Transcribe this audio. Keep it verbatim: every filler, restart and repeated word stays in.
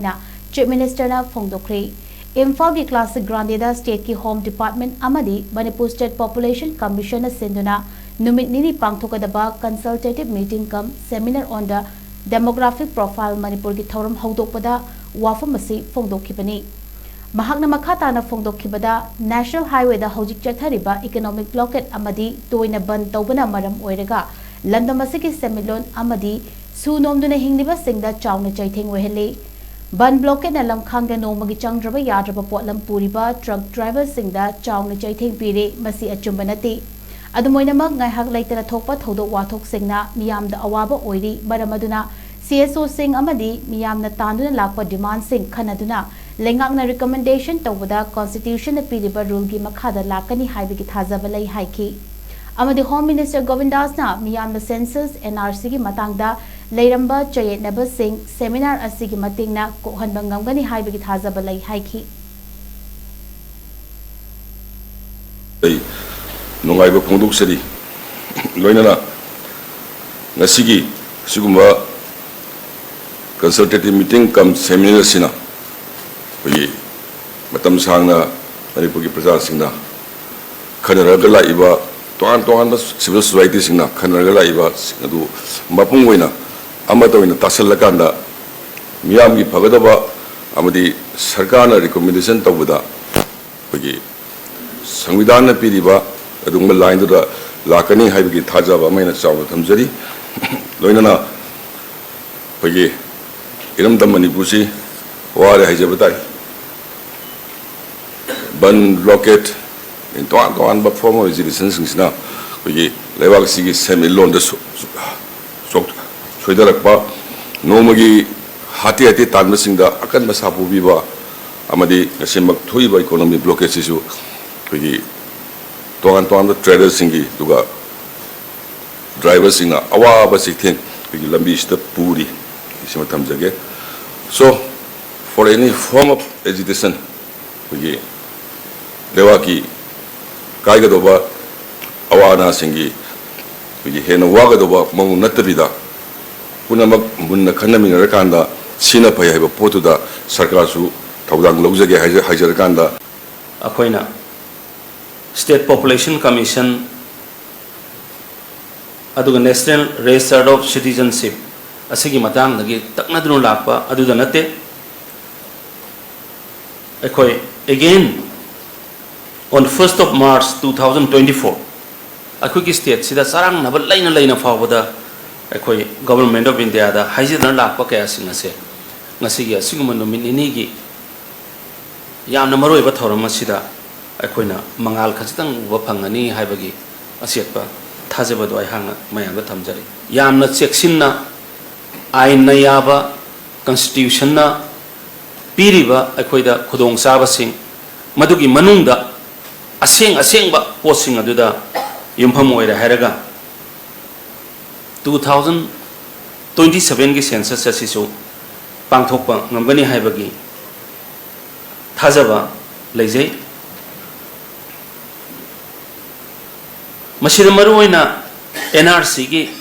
ꯍꯥꯏꯅ ꯆꯤꯐ ꯃꯤꯅꯤꯁꯇꯔꯅ ꯐꯣꯡꯗꯣꯛꯈ꯭ꯔꯦ꯫ ꯏꯝꯐꯥꯜꯒꯤ ꯀ꯭ꯂꯥꯁꯤꯛ ꯒ꯭ꯔꯥꯟꯗꯦꯗ ꯁ꯭ꯇꯦꯠꯀꯤ ꯍꯣꯝ ꯗꯤꯄꯥꯔꯠꯃꯦꯟꯠ ꯑꯃꯗꯤ ꯃꯅꯤꯄꯨꯔ ꯁ꯭ꯇꯦꯠ ꯄꯣꯄꯨꯂꯦꯁꯟ ꯀꯃꯤꯁꯟꯅ ꯁꯤꯟꯗꯨꯅ ꯅꯨꯃꯤꯠ ꯅꯤꯅꯤ ꯄꯥꯡꯊꯣꯛꯀꯗꯕ consultative meeting cum seminar on the demographic profile ꯃꯅꯤꯄꯨꯔꯒꯤ ꯊꯧꯔꯝ ꯍꯧꯗꯣꯛꯄꯗ ꯋꯥꯐꯝ ꯑꯁꯤ ꯐꯣꯡꯗꯣꯛꯈꯤꯕꯅꯤ꯫ ꯃꯍꯥꯛꯅ ꯃꯈꯥ ꯇꯥꯅ ꯐꯣꯡꯗꯣꯛꯈꯤꯕꯗ, ꯅꯦꯁꯅꯦꯜ ꯍꯥꯏꯋꯦꯗ ꯍꯧꯖꯤꯛ ꯆꯠꯊꯔꯤꯕ ꯏꯀꯣꯅꯣꯃꯤꯛ ꯕ꯭ꯂꯣꯀꯦꯠ ꯑꯃꯗꯤ ꯇꯣꯏꯅ ꯕꯟ ꯇꯧꯕꯅ ꯃꯔꯝ ꯑꯣꯏꯔꯒ ꯂꯝꯗꯝ ꯑꯁꯤꯒꯤ ꯁꯦꯟꯃꯤꯠꯂꯣꯟ ꯑꯃꯗꯤ ꯁꯨ ꯅꯣꯝꯗꯨꯅ ꯍꯤꯡꯂꯤꯕꯁꯤꯡꯗ ꯆꯥꯎꯅ ꯆꯩꯊꯦꯡ ꯑꯣꯏꯍꯜꯂꯤ꯫ ꯕꯟ ꯕ꯭ꯂꯣꯀꯦꯠꯅ ꯂꯝꯈꯥꯡꯗ ꯅꯣꯡꯃꯒꯤ ꯆꯪꯗ꯭ꯔꯕ ꯌꯥꯗ꯭ꯔꯕ ꯄꯣꯠꯂꯝ ꯄꯨꯔꯤꯕ ꯇ꯭ꯔꯛ ꯗ꯭ꯔꯥꯏꯚꯔꯁꯤꯡꯗ ꯆꯥꯎꯅ ꯆꯩꯊꯦꯡ ꯄꯤꯔꯤ꯫ ꯃꯁꯤ ꯑꯆꯨꯝꯕ ꯅꯠꯇꯦ꯫ ꯑꯗꯨꯝ ꯑꯣꯏꯅꯃꯛ, ꯉꯥꯏꯍꯥꯛ ꯂꯩꯇꯅ ꯊꯣꯛꯄ ꯊꯧꯗꯣꯛ ꯋꯥꯊꯣꯛꯁꯤꯡꯅ ꯃꯤꯌꯥꯝꯗ ꯑꯋꯥꯕ ꯑꯣꯏꯔꯤ꯫ ꯃꯔꯝ ꯑꯗꯨꯅ, ꯁꯤ ꯑꯦꯁ ꯑꯣꯁꯤꯡ ꯑꯃꯗꯤ ꯃꯤꯌꯥꯝꯅ ꯇꯥꯟꯗꯨꯅ ꯂꯥꯛꯄ ꯗꯤꯃꯥꯟꯁꯤꯡ ꯈꯟꯅꯗꯨꯅ ꯂꯩꯉꯥꯛꯅ ꯔꯤꯀꯃꯦꯟꯗꯦꯁꯟ ꯇꯧꯕꯗ ꯀꯟꯁꯇꯤꯇ꯭ꯌꯨꯁꯟꯅ ꯄꯤꯔꯤꯕ ꯔꯨꯜꯒꯤ ꯃꯈꯥꯗ ꯂꯥꯛꯀꯅꯤ ꯍꯥꯏꯕꯒꯤ ꯊꯥꯖꯕ ꯂꯩ ꯍꯥꯏꯈꯤ꯫ ꯑꯃꯗꯤ ꯍꯣꯝ ꯃꯤꯅꯤꯁꯇꯔ ꯒꯣꯕꯤꯟꯗꯥꯁꯅ ꯃꯤꯌꯥꯝꯅ ꯁꯦꯟꯁꯁ, ꯑꯦꯟ ꯑꯥꯔ ꯁꯤꯒꯤ ꯃꯇꯥꯡꯗ ꯂꯩꯔꯝꯕ ꯆꯌꯦꯠꯅꯕꯁꯤꯡ ꯁꯦꯃꯤꯅꯥꯔ ꯑꯁꯤꯒꯤ ꯃꯇꯦꯡꯅ ꯀꯣꯛꯍꯟꯕ ꯉꯝꯒꯅꯤ ꯍꯥꯏꯕꯒꯤ ꯊꯥꯖꯕ ꯂꯩ ꯍꯥꯏꯈꯤ꯫ ꯑꯩ ꯅꯨꯡꯉꯥꯏꯕ ꯐꯣꯡꯗꯣꯛꯆꯔꯤ꯫ ꯂꯣꯏꯅꯅ ꯉꯁꯤꯒꯤ ꯑꯁꯤꯒꯨꯝꯕ consultative meeting cum seminar ꯑꯁꯤꯅ ꯑꯩꯈꯣꯏꯒꯤ ꯃꯇꯝ ꯁꯥꯡꯅ ꯃꯅꯤꯄꯨꯔꯒꯤ ꯄ꯭ꯔꯖꯥꯁꯤꯡꯅ ꯈꯟꯅꯔꯒ ꯂꯥꯛꯏꯕ, ꯇꯣꯉꯥꯟ ꯇꯣꯉꯥꯟꯕ civil society ꯁꯤꯡꯅ ꯈꯟꯅꯔꯒ ꯂꯥꯛꯏꯕꯁꯤꯡ ꯑꯗꯨ ꯃꯄꯨꯡ ꯑꯣꯏꯅ ꯑꯃꯠꯇ ꯑꯣꯏꯅ ꯇꯥꯁꯜꯂꯀꯥꯟꯗ ꯃꯤꯌꯥꯝꯒꯤ ꯐꯒꯗꯕ ꯑꯃꯗꯤ ꯁꯔꯀꯥꯔꯅ recommendation ꯇꯧꯕꯗ ꯑꯩꯈꯣꯏꯒꯤ ꯁꯪꯕꯤꯙꯥꯟꯅ ꯄꯤꯔꯤꯕ ꯑꯗꯨꯒꯨꯝꯕ ꯂꯥꯏꯟꯗꯨꯗ ꯂꯥꯛꯀꯅꯤ ꯍꯥꯏꯕꯒꯤ ꯊꯥꯖꯕ ꯑꯃ ꯍꯦꯟꯅ ꯆꯥꯎꯅ ꯊꯝꯖꯔꯤ꯫ ꯂꯣꯏꯅꯅ ꯑꯩꯈꯣꯏꯒꯤ ꯏꯔꯝꯗꯝ ꯃꯅꯤꯄꯨꯔꯁꯤ ꯋꯥꯔꯦ ꯍꯥꯏꯖꯕ ꯇꯥꯏ꯫ ꯕꯟ, ꯕ꯭ꯂꯣꯀꯦꯠ, ꯇꯣꯉꯥꯟ ꯇꯣꯉꯥꯟꯕ form of agitation ꯁꯤꯡꯁꯤꯅ ꯑꯩꯈꯣꯏꯒꯤ ꯂꯩꯕꯥꯛ ꯑꯁꯤꯒꯤ ꯁꯦꯟꯃꯤꯠꯂꯣꯟꯗ ꯁꯣ-, ꯁꯣ-, ꯁꯣꯛ-, ꯁꯣꯏꯊꯔꯛꯄ, ꯅꯣꯡꯃꯒꯤ ꯍꯥꯇꯦ ꯍꯥꯇꯦ ꯇꯥꯟꯕꯁꯤꯡꯗ ꯑꯀꯟꯕ ꯁꯥꯐꯨ ꯄꯤꯕ ꯑꯃꯗꯤ ꯉꯁꯤꯃꯛ ꯊꯣꯛꯏꯕ economic blockade ꯁꯤꯁꯨ ꯑꯩꯈꯣꯏꯒꯤ ꯇꯣꯉꯥꯟ ꯇꯣꯉꯥꯟꯕ ꯇ꯭ꯔꯦꯗꯔꯁꯤꯡꯒꯤ, ꯑꯗꯨꯒ ꯗ꯭ꯔꯥꯏꯚꯔꯁꯤꯡꯅ ꯑꯋꯥꯕ ꯆꯩꯊꯦꯡ ꯑꯩꯈꯣꯏꯒꯤ ꯂꯝꯕꯤꯁꯤꯗ ꯄꯨꯔꯤ꯫ ꯁꯤꯃ ꯊꯝꯖꯒꯦ꯫ So, for any form of agitation, ꯑꯩꯈꯣꯏꯒꯤ ꯂꯩꯕꯥꯛꯀꯤ ꯀꯥꯏꯒꯗꯧꯕ ꯑꯋꯥ ꯑꯅꯥꯁꯤꯡꯒꯤ ꯑꯩꯈꯣꯏꯒꯤ ꯍꯦꯟꯅ ꯋꯥꯒꯗꯧꯕ ꯃꯑꯣꯡ ꯅꯠꯇꯕꯤꯗ, ꯄꯨꯝꯅꯃꯛ ꯃꯨꯟꯅ ꯈꯟꯅꯃꯤꯟꯅꯔꯀꯥꯟꯗ ꯁꯤꯅ ꯐꯩ ꯍꯥꯏꯕ ꯄꯣꯠꯇꯨꯗ ꯁꯔꯀꯥꯔꯁꯨ ꯊꯧꯗꯥꯡ ꯂꯧꯖꯒꯦ ꯍꯥꯏꯖ- ꯍꯥꯏꯖꯔꯀꯥꯟꯗ, ꯑꯩꯈꯣꯏꯅ State Population Commission ꯑꯗꯨꯒ National Register of Citizenship ꯑꯁꯤꯒꯤ ꯃꯇꯥꯡꯗꯒꯤ ꯇꯛꯅꯗꯨꯅ ꯂꯥꯛꯄ ꯑꯗꯨꯗ ꯅꯠꯇꯦ꯫ ꯑꯩꯈꯣꯏ again on first of March two thousand twenty four, ꯑꯩꯈꯣꯏꯒꯤ stateꯁꯤꯗ ꯆꯔꯥꯡꯅꯕ ꯂꯩꯅ ꯂꯩꯅ ꯐꯥꯎꯕꯗ ꯑꯩꯈꯣꯏ Government of Indiaꯗ ꯍꯥꯏꯖꯗꯨꯅ ꯂꯥꯛꯄ ꯀꯌꯥꯁꯤꯡ ꯑꯁꯦ ꯉꯁꯤꯒꯤ ꯑꯁꯤꯒꯨꯝꯕ ꯅꯨꯃꯤꯠ ꯅꯤꯅꯤꯒꯤ ꯌꯥꯝꯅ ꯃꯔꯨꯑꯣꯏꯕ ꯊꯧꯔꯝ ꯑꯁꯤꯗ ꯑꯩꯈꯣꯏꯅ ꯃꯉꯥꯜ ꯈꯖꯤꯛꯇꯪ ꯎꯕ ꯐꯪꯒꯅꯤ ꯍꯥꯏꯕꯒꯤ ꯑꯆꯦꯠꯄ ꯊꯥꯖꯕꯗꯣ ꯑꯩꯍꯥꯛꯅ ꯃꯌꯥꯝꯗ ꯊꯝꯖꯔꯤ꯫ ꯌꯥꯝꯅ ꯆꯦꯛꯁꯤꯟꯅ, ꯑꯥꯏꯟꯅ ꯌꯥꯕ, Constitutionꯅ ꯄꯤꯔꯤꯕ ꯑꯩꯈꯣꯏꯗ ꯈꯨꯗꯣꯡꯆꯥꯕꯁꯤꯡ, ꯃꯗꯨꯒꯤ ꯃꯅꯨꯡꯗ ꯑꯁꯦꯡ ꯑꯁꯦꯡꯕ ꯄꯣꯠꯁꯤꯡ ꯑꯗꯨꯗ ꯌꯨꯝꯐꯝ ꯑꯣꯏꯔꯦ ꯍꯥꯏꯔꯒ, two thousand twenty sevenꯒꯤ census ꯑꯁꯤꯁꯨ ꯄꯥꯡꯊꯣꯛꯄ ꯉꯝꯒꯅꯤ ꯍꯥꯏꯕꯒꯤ ꯊꯥꯖꯕ ꯂꯩꯖꯩ꯫ ꯃꯁꯤꯗ ꯃꯔꯨꯑꯣꯏꯅ NRCꯒꯤ